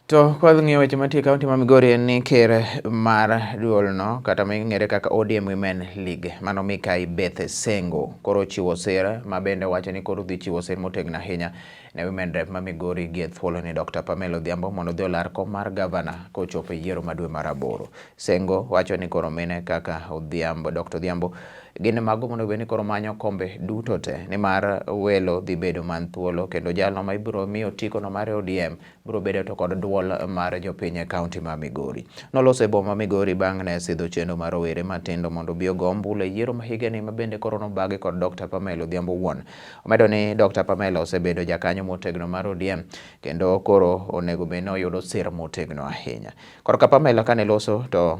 To kwadhi weche mantie e kaunti ma Migori en ni ker mar duolno kata ming'ere kaka ODM Women League mano Mikai Beth Sengo koro ochiwo sir ma bende wacho ni koro dhi chiwo sir motegno ahinya ne Women Rep ma Migori gi e thuolo ni Dr. Pamela Odhiambo mondo odhi olar kom mar gavana kochopo e yiero ma dwe mar aboro. Sengo wacho ni koro mine kaka Odhiambo, Dr. Odhiambo gin mago mondo bed ni koro manyo kombe duto te nimar welo dhi bedo man thuolo kendo jalno ma ibiro miyo otiko no mar ODM biro bedo to kod duol mar jopiny e kaunti ma Migori. Noloso e boma Migori bang' ne sidho chenro mar rowere matindo mondo obi ogo ombulu e yiero ma higani ma bende koro nobagi kod Dr. Pamela Odhiambo wuon. Omedo ni Dr. Pamela osebedo jakanyo motegno mar ODM kendo koro onego bed ni oyudo sir motegno ahinya. Korka Pamela kane loso to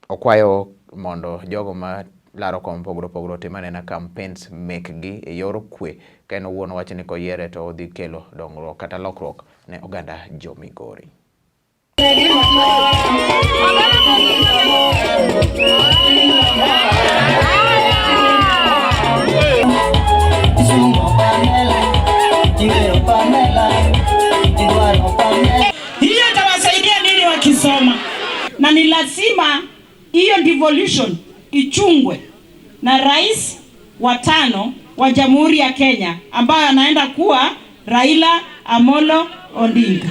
okwayo mondo jogo ma laro kom mopogore opogore otim anena campaigns mekgi e yor kwe ka en owuon owacho ni koyiere to odhi kelo dongruok kata lokruok ne oganda jo Migori. Hiyo itawasaidia nini wakisoma? Na ni lazima hiyo devolution ichungwe na rais wa tano wa Jamhuri ya Kenya ambayo anaenda kuwa Raila Amolo Odinga.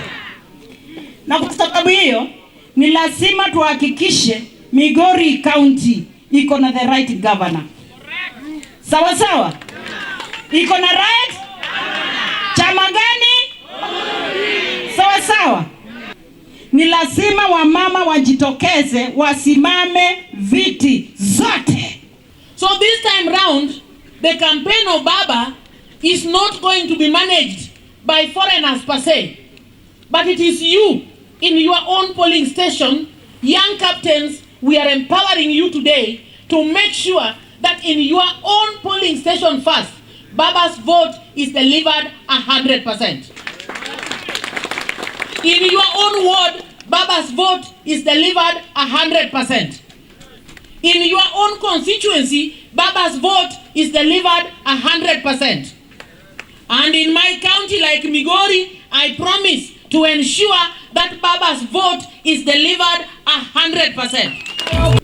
Na kwa sababu hiyo ni lazima tuhakikishe Migori County iko na the right governor. Sawa sawa? Iko na right? Chama gani? Sawa sawa. Ni lazima wamama wajitokeze wasimame viti zote. So this time round, the campaign of Baba is not going to be managed by foreigners per se, but it is you in your own polling station, young captains, we are empowering you today to make sure that in your own polling station first, Baba's vote is delivered 100%. In your own ward, Baba's vote is delivered 100%. In your own constituency, Baba's vote is delivered 100%. And in my county, like Migori, I promise to ensure that Baba's vote is delivered 100%.